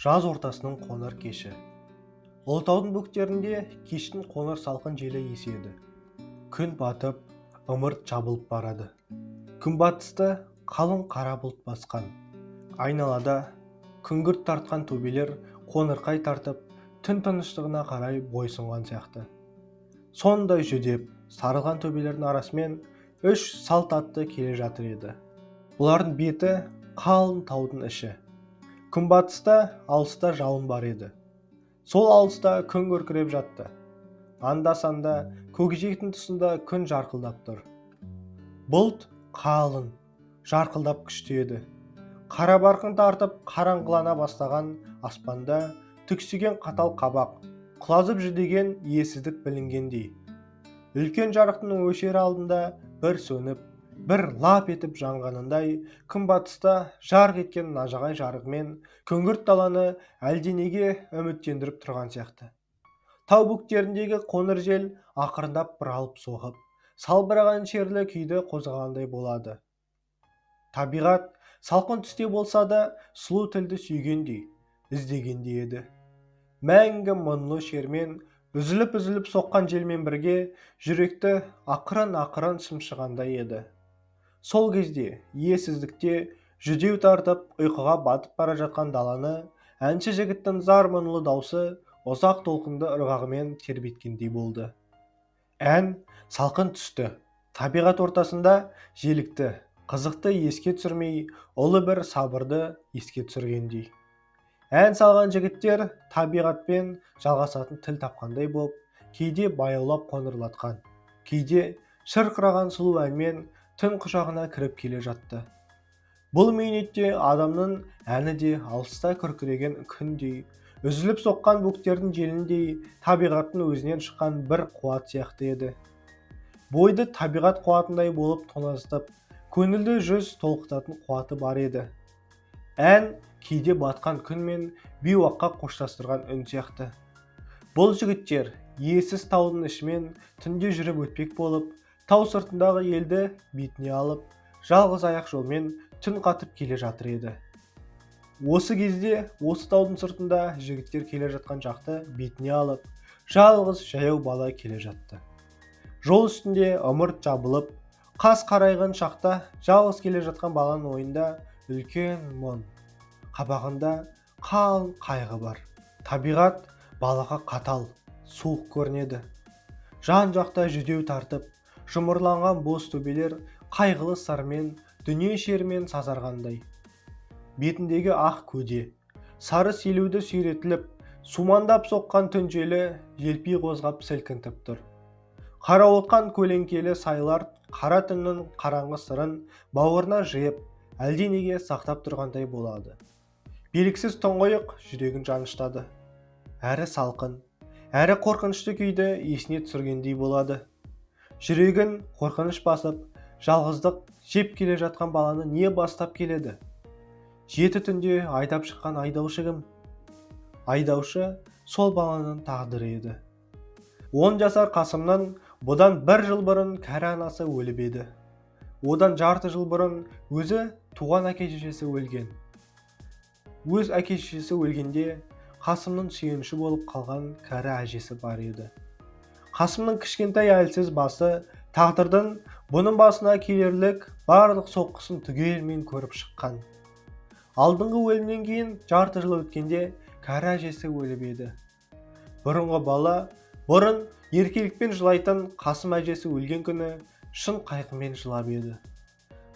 Жаз ортасының қоңыр кеші. Ұлытаудың бөктерінде кештің қоңыр салқын желі еседі. Күн батып, ымырт жабылып барады. Күнбатысты қалың қара бұлт басқан. Айналада күңгірт тартқан төбелер қоңырқай тартып, түн тыныштығына қарай бойсұнған сияқты. Сондай жүдеп, сарылған төбелердің арасымен үш салт атты келе жатыр еді. Бұлардың беті қалың таудың іші. Күнбатыста алыста жауын бар еді. Сол алыста күн күркіреп жатты. Анда-санда көкжиектің тұсында күн жарқылдап тұр. Бұлт қалың, жарқылдап күшті еді. Қара барқын тартып қараңғылана бастаған аспанда түксиген қатал қабақ, құлазып жүдеген иесіздік білінгендей. Үлкен жарықтың өшері алдында бір сөніп, бір лап етіп жанғанындай күнбатыста жарқ еткен нажағай жарығымен күңгірт даланы әлденеге үміттендіріп тұрған сияқты. Тау бөктеріндегі қоңыр жел ақырындап бұралып соғып, салбыраған шерлі күйді қозғағандай болады. Табиғат салқын түсте болса да сұлу тілді сүйгендей, іздегендей еді. Мәңгі мұңлы шермен, үзіліп-үзіліп соққан желмен бірге жүректі ақырын-ақырын шымшығандай еді. Сол кезде иесіздікте жүдеу тартып ұйқыға батып бара жатқан даланы әнші жігіттің зар мұңлы даусы ұзақ толқынды ырғағымен тербеткендей болды. Ән салқын түсті, табиғат ортасында желікті, қызықты еске түсірмей, ұлы бір сабырды еске түсіргендей. Ән салған жігіттер табиғатпен жалғасатын тіл тапқандай болып, кейде баяулап қоңырлатқан, кейде шырқыраған сұлу әнмен түн құшағына кіріп келе жатты. Бұл бейнетте адамның әні де алыста күркіреген күндей, үзіліп соққан бөктердің желіндей табиғаттың өзінен шыққан бір қуат сияқты еді. Бойды табиғат қуатындай болып тоңазытып, көңілді жүз толқытатын қуаты бар еді. Ән кейде батқан күн мен бейуаққа қоштастырған үн сияқты. Бұл жігіттер иесіз таудың ішімен түнде жүріп өтпек болып, тау сыртындағы елді бетіне алып, жалғыз аяқ жолмен түн қатып келе жатыр еді. Осы кезде осы таудың сыртында жігіттер келе жатқан жақты бетіне алып, жалғыз жаяу бала келе жатты. Жол үстінде ымырт жабылып, қас қарайған шақта жалғыз келе жатқан баланың ойында үлкен мұң, қабағында қалың қайғы бар. Табиғат балаға қатал, суық көрінеді. Жан-жақта жүдеу тартып, жұмырланған бос төбелер қайғылы сырмен, дүние шерімен сазарғандай. Бетіндегі ақ көде, сары селеуді сүйретіліп, сумаңдап соққан түн желі желпи қозғап сілкінтіп тұр. Қарауытқан көлеңкелі сайлар қара түннің қараңғы сырын бауырына жиып, әлденеге сақтап тұрғандай болады. Белгісіз тұңғиық жүрегін жаныштады. Әрі салқын, әрі қорқынышты күйді есіне түсіргендей болады. Жүрегін қорқыныш басып, жалғыздық жеп келе жатқан баланы не бастап келеді? Жеті түнде айдап шыққан айдаушы кім? Айдаушы сол баланың тағдыры еді. 10 жасар Қасымнан бұдан бір жыл бұрын кәрі анасы өліп еді. Одан жарты жыл бұрын өзі туған әке-шешесі өлген. Өз әке-шешесі өлгенде Қасымның сүйеніші болып қалған кәрі әжесі бар еді. Қасымның кішкентай әлсіз басы тағдырдың бұның басына келерлік барлық соққысын түгелмен көріп шыққан. Алдыңғы өлімнен кейін жарты жыл өткенде кәрі әжесі өліп еді. Бұрынғы бала, бұрын еркелікпен жылайтын Қасым әжесі өлген күні шын қайғымен жылап еді.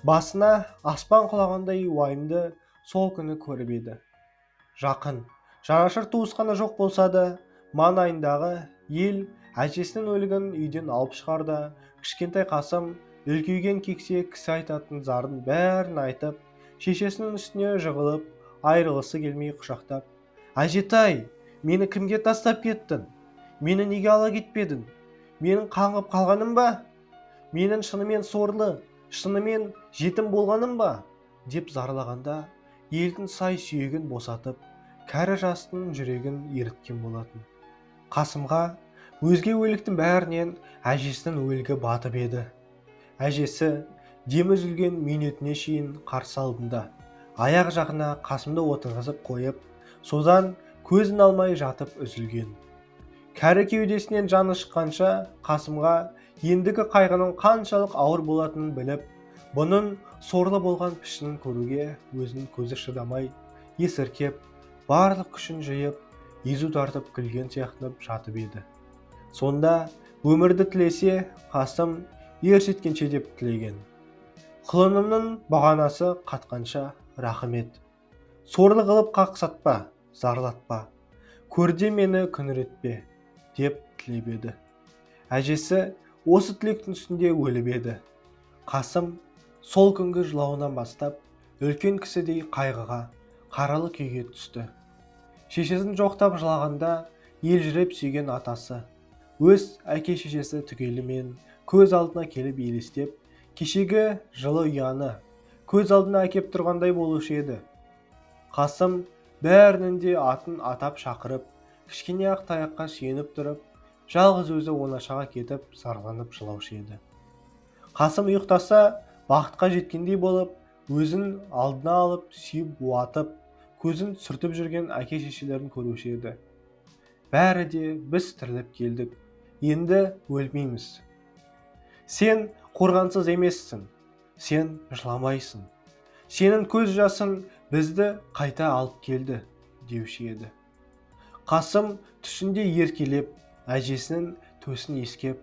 Басына аспан құлағандай уайымды сол күні көріп еді. Жақын, жанашыр туысқаны жоқ болса да, маңайындағы ел әжесінің өлігін үйден алып шығарда, кішкентай Қасым үлкейген кексе кісі айтатын зарын бәрін айтып, шешесінің үстіне жығылып, айырылғысы келмей құшақтап, «Әжетай, мені кімге тастап кеттің? Мені неге ала кетпедің? Менің қаңғып қалғаным ба? Менің шынымен сорлы, шынымен жетім болғаным ба?» деп зарлағанда, елдің сай сүйегін босатып, кәрі жастың жүрегін еріткен болатын. Қасымға өзге өліктің бәрінен әжесінің өлігі батып еді. Әжесі демі үзілген мүйнетіне шейін қарсы алдында, аяқ жағына Қасымды отырғызып қойып, Содан көзін алмай жатып үзілген. Кәрі кеудесінен жаны шыққанша Қасымға ендігі қайғының қаншалық ауыр болатынын біліп, бұның сорлы болған пішінін көруге өзінің көзі шыдамай, есіркеп, барлық күшін жиып, езу тартып күлген сияқтанып жатып еді. Сонда өмірді тілесе, Қасым ер жеткенше деп тілеген. Құлынымның бағанасы қатқанша рахым ет. Сорлы қылып қақсатпа, зарлатпа, көрде мені күңіретпе, деп тілеп еді. Әжесі осы тілектің үстінде өліп еді. Қасым сол күнгі жылауынан бастап үлкен кісідей қайғыға, қаралы күйге түсті. Шешесін жоқтап жылағанда елжіреп сүйген атасы, өз әке-шешесі түгелімен көз алдына келіп елестеп, кешегі жылы ұяны көз алдына әкеп тұрғандай болушы еді. Қасым бәрінің де атын атап шақырып, кішкене ақ таяққа сүйеніп тұрып, жалғыз өзі оңашаға кетіп зарланып жылаушы еді. Қасым ұйықтаса, бақытқа жеткендей болып, өзін алдына алып, сүйіп уатып, көзін сүртіп жүрген әке-шешелерін көруші еді. Бәрі де біз тіріліп келдік, енді өлмейміз. Сен қорғансыз емессің, сен жыламайсың. Сенің көз жасың бізді қайта алып келді, деуші еді. Қасым түсінде еркелеп, әжесінің төсін иіскеп,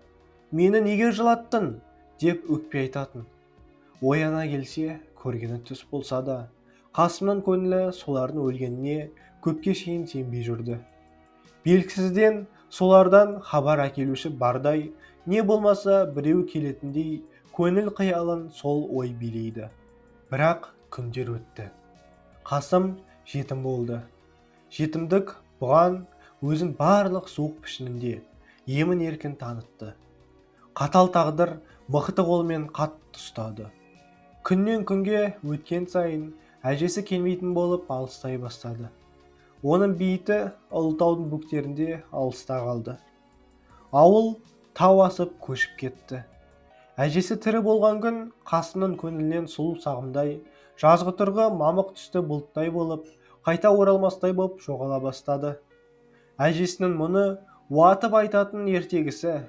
мені неге жылаттың, деп өкпе айтатын. Ояна келсе, көргені түс болса да, Қасымның көңілі солардың өлгеніне көпке шейін сенбей жүрді. Белгісізден солардан хабар әкелуші бардай, не болмаса біреу келетіндей көңіл қиялын сол ой билейді. Бірақ күндер өтті. Қасым жетім болды. Жетімдік бұған өзін барлық суық пішінінде емін еркін танытты. Қатал тағдыр мықты қолмен қатты ұстады. Күннен күнге өткен сайын әжесі келмейтін болып алыстай бастады. Оның бейіті Ұлытаудың бөктерінде алыста қалды. Ауыл тау асып көшіп кетті. Әжесі тірі болған күн Қасымның көңілінен сұлу сағымдай, жазғытұрғы мамық түсті бұлттай болып, қайта оралмастай болып жоғала бастады. Әжесінің мұны уатып айтатын ертегісі,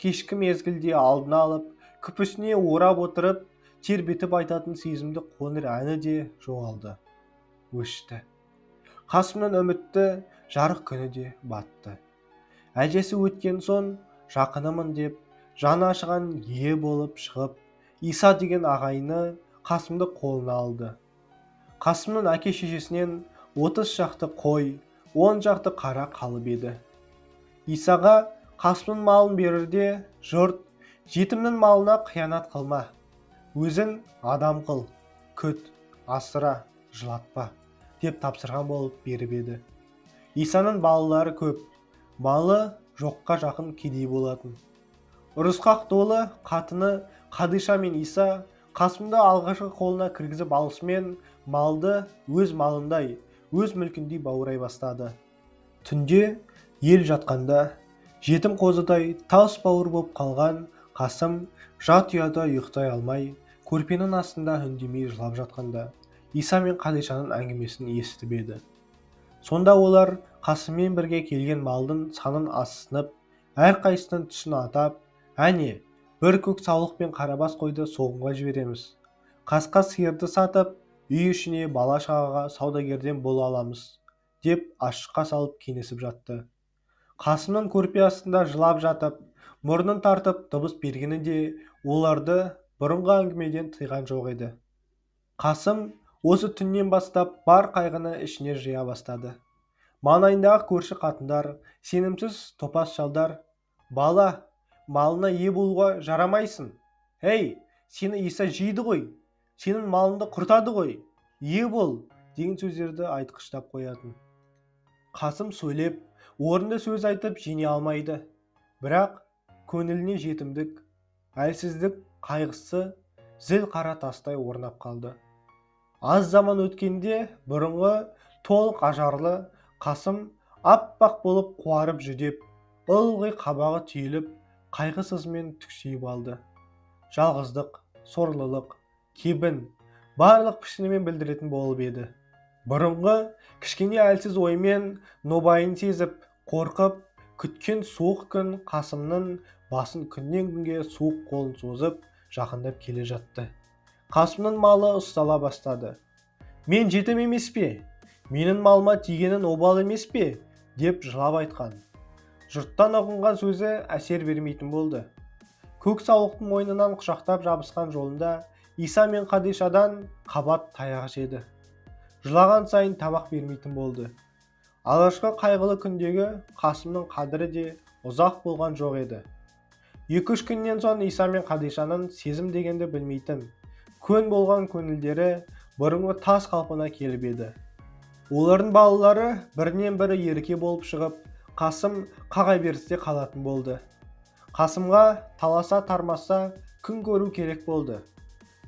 кешкі мезгілде алдына алып, күпісіне орап отырып, тербетіп айтатын сезімді қоңыр әні де жоғалды, өшті. Қасымның үмітті жарық күні де батты. Әжесі өткен соң жақынымын деп, жаны ашыған ие болып шығып, Иса деген ағайыны Қасымды қолына алды. Қасымның әке-шешесінен 30 шақты қой, 10 шақты қара қалып еді. Исаға Қасымның малын берерде жұрт, жетімнің малына қиянат қылма, өзің адам қыл, күт, асыра, жылатпа, деп тапсырған болып беріп еді. Исаның балалары көп, малы жоққа жақын кедей болатын. Ұрысқақ долы қатыны Қадиша мен Иса Қасымды алғашқы қолына кіргізіп алысымен малды өз малындай, өз мүлкіндей баурай бастады. Түнде ел жатқанда жетім қозыдай тас бауыр боп қалған Қасым жат ұяда ұйықтай алмай, көрпенің астында үндемей жылап жатқанда Иса мен Қадишаның әңгімесін естіп еді. Сонда олар Қасыммен бірге келген малдың санын азсынып, әрқайсысының түсін атап, әне, бір көк саулық пен қарабас қойды соғымға жібереміз. Қасқа сиырды сатып, үй ішіне бала-шағаға саудагерден бола аламыз, деп ашыққа салып кеңесіп жатты. Қасымның көрпе астында жылап жатып, мұрнын тартып дыбыс бергені де оларды бұрынғы әңгімеден тыйған жоқ еді. Қасым осы түннен бастап бар қайғыны ішіне жия бастады. Маңайындағы көрші қатындар, сенімсіз топас шалдар, бала, малына ие болуға жарамайсың. Ей, сені Иса жейді ғой, сенің малыңды құртады ғой, ие бол, деген сөздерді айтқыштап қоятын. Қасым сөйлеп, орынды сөз айтып жеңе алмайды. Бірақ көңіліне жетімдік, әлсіздік қайғысы зіл қара тастай орнап қалды. Аз заман өткенде бұрынғы толық ажарлы Қасым аппақ болып қуарып жүдеп, ылғи қабағы түйіліп, қайғы сызымен түксиіп алды. Жалғыздық, сорлылық, кебін барлық пішінімен білдіретін болып еді. Бұрынғы кішкене әлсіз оймен нобайын сезіп, қорқып, күткен суық күн Қасымның басын күннен күнге суық қолын созып жақындап келе жатты. Қасымның малы ұстала бастады. Мен жетім емес пе? Менің малыма тигенін обал емес пе? Деп жылап айтқан. Жұрттан ұғынған сөзі әсер бермейтін болды. Көк саулықтың мойнынан құшақтап жабысқан жолында Иса мен Қадишадан қабат таяқ жеді. Жылаған сайын тамақ бермейтін болды. Алғашқы қайғылы күндегі Қасымның қадірі де ұзақ болған жоқ еді. 2-3 күннен соң Иса мен Қадишаның сезім дегенді білмейтін, көн болған көңілдері бұрынғы тас қалпына келіп еді. Олардың балалары бірінен бірі ерке болып шығып, Қасым қағай берісте қалатын болды. Қасымға таласа тармаса күн көру керек болды.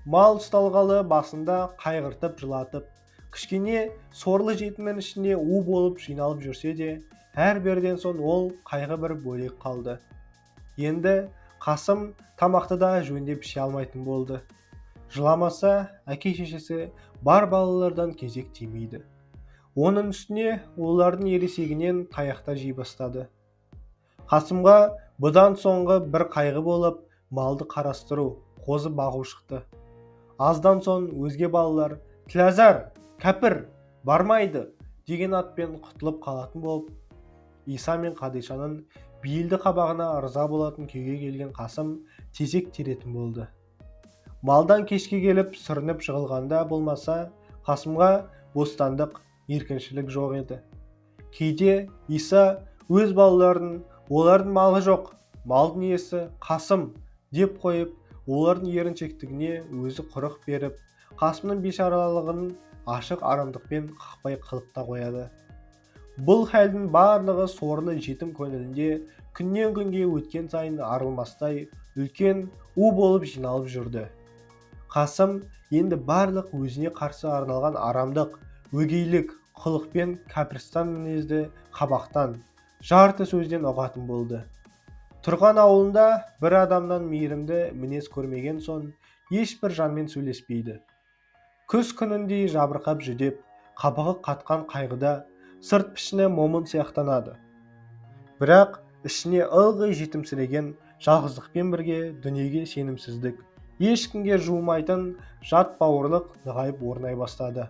Мал ұсталғалы басында қайғыртып жылатып, кішкене сорлы жетімнің ішінде у болып жиналып жүрсе де, әр берден соң ол қайғы бір бөлек қалды. Енді Қасым тамақты да жөндеп іше алмайтын болды. Жыламаса, әке шешесі бар балалардан кезек тимейді. Оның үстіне олардың ересегінен таяқта жей бастады. Қасымға бұдан соңғы бір қайғы болып, малды қарастыру, қозы бағу шықты. Аздан соң өзге балалар «Тілазар, кәпір, бармайды» деген атпен құтылып қалатын болып, Иса мен Қадишаның бейілді қабағына ырза болатын күйге келген Қасым тезек теретін болды. Малдан кешке келіп сүрініп жығылғанда болмаса, Қасымға бостандық, еркіншілік жоқ еді. Кейде Иса өз балаларын, олардың малы жоқ, малдың иесі Қасым деп қойып, олардың еріншектігіне өзі құрық беріп, Қасымның бейшаралығын ашық арамдықпен қақпай қылып та қояды. Бұл хәлдің барлығы сорлы жетім көңілінде күннен күнге өткен сайын арылмастай үлкен у болып жиналып жүрді. Қасым енді барлық өзіне қарсы арналған арамдық, өгейлік, қылықпен кәпірстан мінезді қабақтан, жарты сөзден ұғатын болды. Тұрған ауылында бір адамнан мейірімді мінез көрмеген соң ешбір жанмен сөйлеспейді. Күз күніндей жабырқап жүдеп, қабығы қатқан қайғыда сырт пішіні момын сияқтанады. Бірақ ішіне ылғи жетімсіреген жалғыздықпен бірге дүниеге сенімсіздік, ешкімге жуымайтын жат бауырлық нығайып орнай бастады.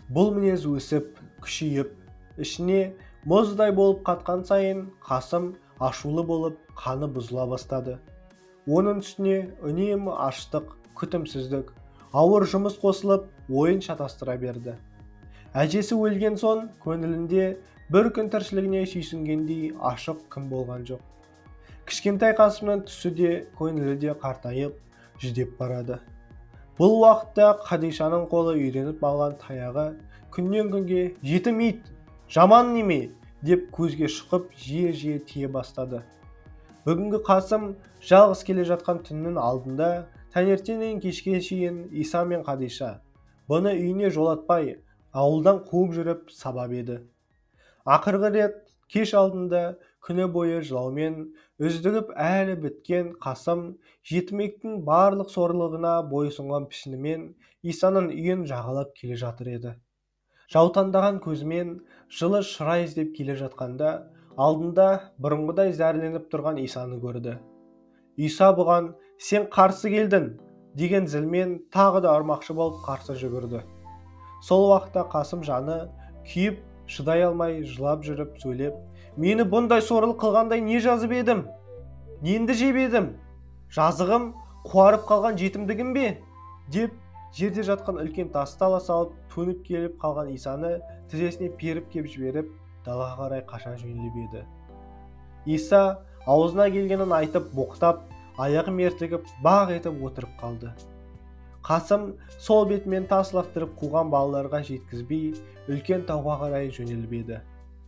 Бұл мінез өсіп, күшейіп, ішіне мұздай болып қатқан сайын Қасым ашулы болып, қаны бұзыла бастады. Оның үстіне үнемі аштық, күтімсіздік, ауыр жұмыс қосылып, ойын шатастыра берді. Әжесі өлген соң көңілінде бір күн тіршілігіне сүйсінгендей ашық күн болған жоқ. Кішкентай Қасымның түсі де, көңілі де қартайып, жүдеп барады. Бұл уақытта Қадишаның қолы үйреніп алған таяғы күннен күнге жетім ит, жаман неме деп көзге шұқып жиі-жиі тие бастады. Бүгінгі Қасым жалғыз келе жатқан түннің алдында таңертеңнен кешке шейін Иса мен Қадиша бұны үйіне жолатпай ауылдан қуып жүріп сабап еді. Ақырғы рет кеш алдында күні бойы жылаумен үздігіп әлі біткен Қасым жетімектің барлық сорлығына бойұсынған пішінімен Исаның үйін жағалап келе жатыр еді. Жаутаңдаған көзімен жылы шырай іздеп келе жатқанда алдында бұрынғыдай зәрленіп тұрған Исаны көрді. Иса бұған «Сен қарсы келдің» деген зілмен тағы да ұрмақшы болып қарсы жүгірді. Сол уақытта Қасым жаны күйіп, шыдай алмай жылап жүріп сөйлеп, «Мені бұндай сорлы қылғандай не жазып едім? Ненді жеп едім? Жазығым қуарып қалған жетімдігім бе?» деп жерде жатқан үлкен тасты ала салып, төніп келіп қалған Исаны тізесіне періп кеп жіберіп, далаға қарай қаша жөнеліп еді. Иса аузына келгенін айтып, боқтап, аяғы мертігіп, бақ етіп отырып қалды. Қасым сол бетімен тас лақтырып қуған балаларға жеткізбей, үлкен тауға қарай жөнеліп еді.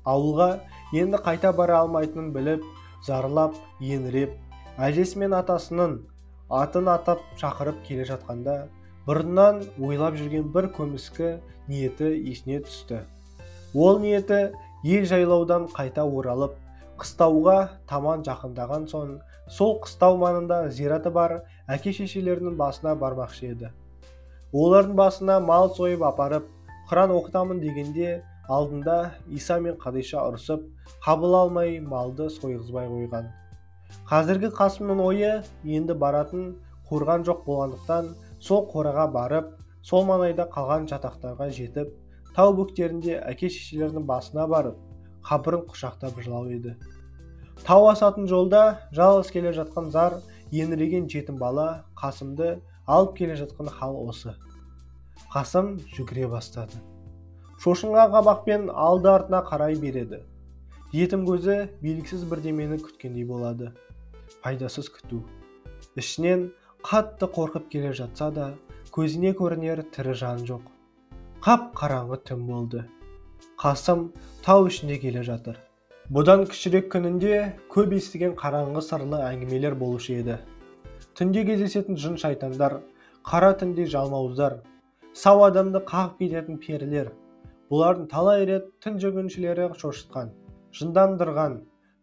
Ауылға енді қайта бара алмайтынын біліп, зарлап, еңіреп, әжесі мен атасының атын атап шақырып келе жатқанда, бұрыннан ойлап жүрген бір көміскі ниеті есіне түсті. Ол ниеті ел жайлаудан қайта оралып, қыстауға таман жақындаған соң, сол қыстау маңында зираты бар әке-шешелерінің басына бармақшы еді. Олардың басына мал сойып апарып, Құран оқытамын дегенде алдында Иса мен Қадиша ұрысып, қабыл алмай малды сойғызбай қойған. Қазіргі Қасымның ойы енді баратын қорған жоқ болғандықтан сол қораға барып, сол маңайда қалған жатақтарға жетіп, тау бөктерінде әке-шешелерінің басына барып, қабырын құшақтап жылау еді. Тау асатын жолда жалғыз келе жатқан зар еңіреген жетім бала Қасымды алып келе жатқан хал осы. Қасым жүгіре бастады. Шошынған қабақпен алды артына қарай береді. Жетім көзі белгісіз бірдемені күткендей болады. Пайдасыз күту. Ішінен қатты қорқып келе жатса да, көзіне көрінер тірі жан жоқ. Қап қараңғы түн болды. Қасым тау ішінде келе жатыр. Бұдан кішірек күнінде көп естіген қараңғы сырлы әңгімелер болушы еді. Түнде кездесетін жын шайтандар, қара түнде жалмауыздар, сау адамды қағып кететін перілер, бұлардың талай рет түн жүргіншілері шошытқан, жындандырған,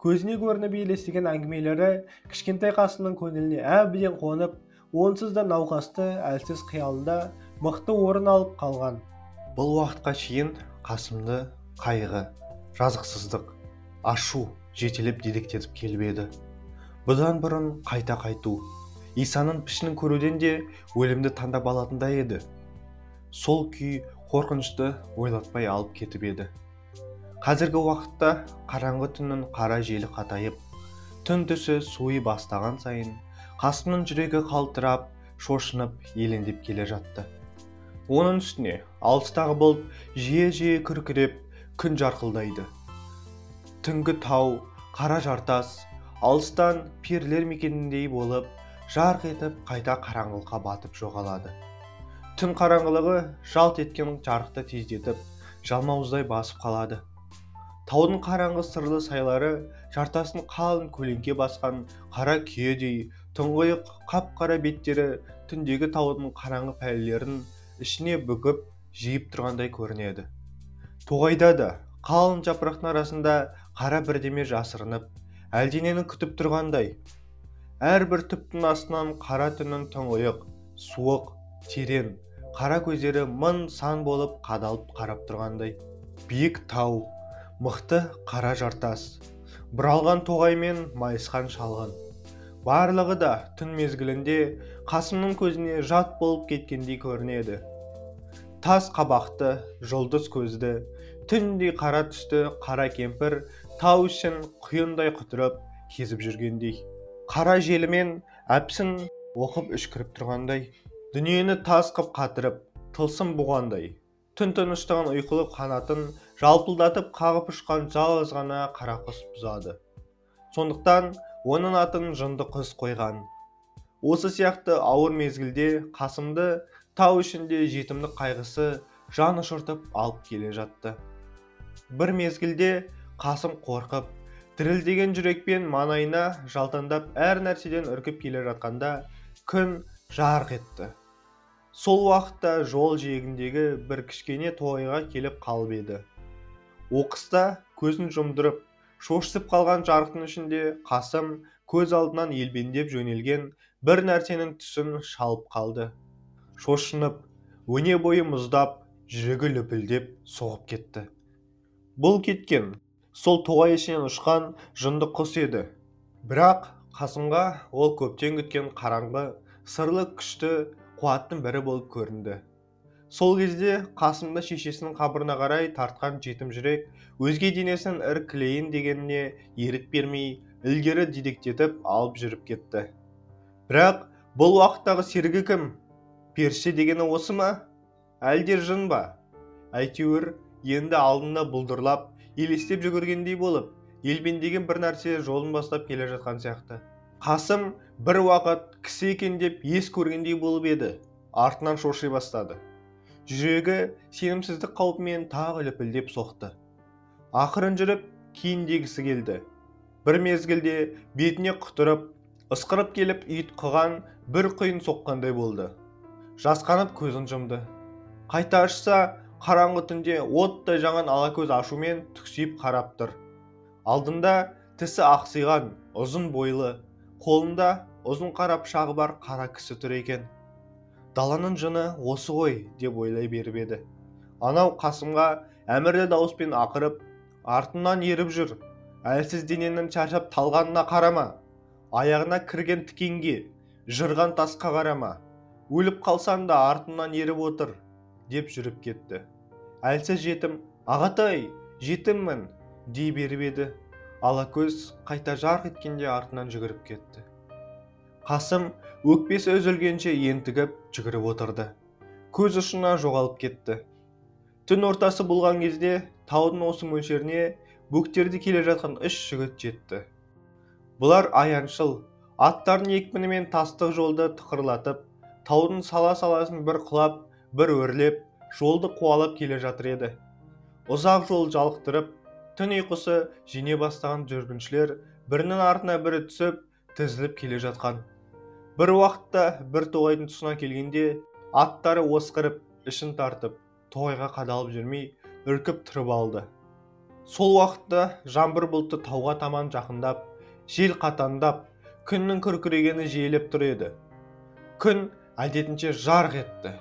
көзіне көрініп елестеген әңгімелері кішкентай Қасымның көңіліне әбден қонып, онсыз да науқасты әлсіз қиялында мықты орын алып қалған. Бұл уақытқа шейін Қасымды қайғы, жазықсыздық, ашу жетелеп дедектетіп келіп еді. Бұдан бұрын қайта қайту, Исаның пішінін көруден де өлімді таңдап алатындай еді. Сол күй қорқынышты ойлатпай алып кетіп еді. Қазіргі уақытта қараңғы түннің қара желі қатайып, түн түсі суи бастаған сайын Қасымның жүрегі қалтырап, шошынып, елеңдеп келе жатты. Оның үстіне алыстағы бұлт жиі-жиі күркіреп, күн жарқылдайды. Түнгі тау, қара жартас, алыстан перілер мекеніндей болып, жарқ етіп қайта қараңғылыққа батып жоғалады. Түн қараңғылығы жалт еткен жарықты тездетіп, жалмауыздай басып қалады. Таудың қараңғы сырлы сайлары жартасын қалың көлеңке басқан қара күйедей тұңғиық қап-қара беттері түндегі таудың қараңғы пәлелерін ішіне бүгіп жиып тұрғандай көрінеді. Тоғайда да қалың жапырақтың арасында қара бірдеме жасырынып, әлденені күтіп тұрғандай. Әрбір түптің астынан қара түннің тұңғиық, суық, терең, қара көздері мың сан болып қадалып қарап тұрғандай. Биік тау, мықты қара жартас, бұралған тоғай мен майысқан шалғын. Барлығы да түн мезгілінде Қасымның көзіне жат болып кеткендей көрінеді. Тас қабақты, жұлдыз көзді, түндей қара түсті қара кемпір тау ішін құйындай құтырып кезіп жүргендей. Қара желімен әпсін оқып үшкіріп тұрғандай. Дүниені тас қып қатырып, тылсым буғандай. Түн тыныштығын ұйқылы қанатын жалпылдатып қағып ұшқан жалғыз ғана қара құс бұзады. Сондықтан оның атын жынды құс қойған. Осы сияқты ауыр мезгілде Қасымды тау ішінде жетімдік қайғысы жан ұшыртып алып келе жатты. Бір мезгілде Қасым қорқып, дірілдеген жүрекпен маңайына жалтаңдап әр нәрседен үркіп келе жатқанда күн жарқ етті. Сол уақытта жол жиегіндегі бір кішкене тоғайға келіп қалып еді. Оқыста көзін жұмдырып, шошысып қалған жарықтың ішінде Қасым көз алдынан елбендеп жөнелген бір нәрсенің түсін шалып қалды. Шошынып, өне бойы мұздап, жүрегі лүпілдеп соғып кетті. Бұл кеткен сол тоғай ішінен ұшқан жынды құс еді. Бірақ Қасымға ол көптен күткен қараңғы, сырлы күшті қуаттың бірі болып көрінді. Сол кезде Қасымды шешесінің қабырына қарай тартқан жетім жүрек өзге денесін іркілейін дегеніне ерік бермей, ілгері дедектетіп алып жүріп кетті. Бірақ бұл уақыттағы серігі кім? Періште дегені осы ма? Әлде жын ба? Әйтеуір енді алдында бұлдырлап, елестеп жүгіргендей болып, елбендеген бір нәрсе жолын бастап келе жатқан сияқты. Қасым бір уақыт кісі екен деп ес көргендей болып еді, артынан шоши бастады. Жүрегі сенімсіздік қаупімен тағы лүпілдеп соқты. Ақырын жүріп кейіндегісі келді. Бір мезгілде бетіне құтырып, ысқырып келіп ұйтқыған бір құйын соққандай болды. Жасқанып көзін жұмды. Қайта ашса, қараңғы түнде оттай жанған алакөз ашумен түксиіп қарап тұр. Алдында тісі ақсиған, ұзын бойлы, қолында ұзын қара пышағы бар қара кісі тұр екен. Даланың жыны осы ғой деп ойлай беріп еді. Анау Қасымға әмірлі дауыспен ақырып, артынан еріп жүр, әлсіз дененің шаршап талғанына қарама, аяғына кірген тікенге, жырған тасқа қарама, өліп қалсаң да артынан еріп отыр, деп жүріп кетті. Әлсіз жетім, ағатай, жетіммін, дей беріп еді. Алакөз қайта жарқ еткенде артынан жүгіріп кетті. Қасым өкпесі үзілгенше ентігіп жүгіріп отырды. Көз ұшына жоғалып кетті. Түн ортасы болған кезде таудың осы мөлшеріне бөктерде келе жатқан үш жігіт жетті. Бұлар аяншыл, аттардың екпінімен тастық жолды тықырлатып, таудың сала-саласын бір құлап, бір өрлеп, жолды қуалап келе жатыр еді. Ұзақ жол жалықтырып, түн ұйқысы жеңе бастаған жүргіншілер бірінің артына бірі түсіп, тізіліп келе жатқан. Бір уақытта бір тоғайдың тұсына келгенде аттары осқырып, ішін тартып, тоғайға қадалып жүрмей, үркіп тұрып алды. Сол уақытта жаңбыр бұлты тауға таман жақындап, жел қатандап, күннің күркірегені жиілеп тұр еді. Күн әдетінше жарқ етті.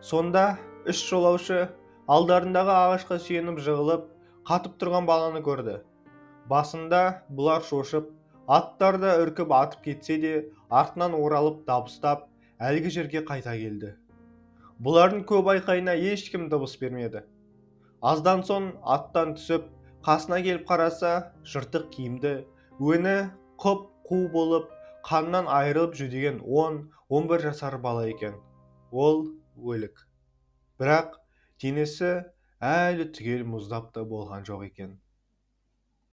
Сонда үш жолаушы алдарындағы ағашқа сүйеніп жығылып, қатып тұрған баланы көрді. Басында бұлар шошып, аттар да үркіп атып кетсе де, артынан оралып дабыстап, әлгі жерге қайта келді. Бұлардың көп айқайына ешкім дыбыс бермеді. Аздан соң аттан түсіп, қасына келіп қараса, жыртық киімді, өні құп-қу болып, қаннан айырылып жүдеген 10-11 жасар бала екен. Ол өлік. Бірақ денесі әлі түгел мұздап та болған жоқ екен.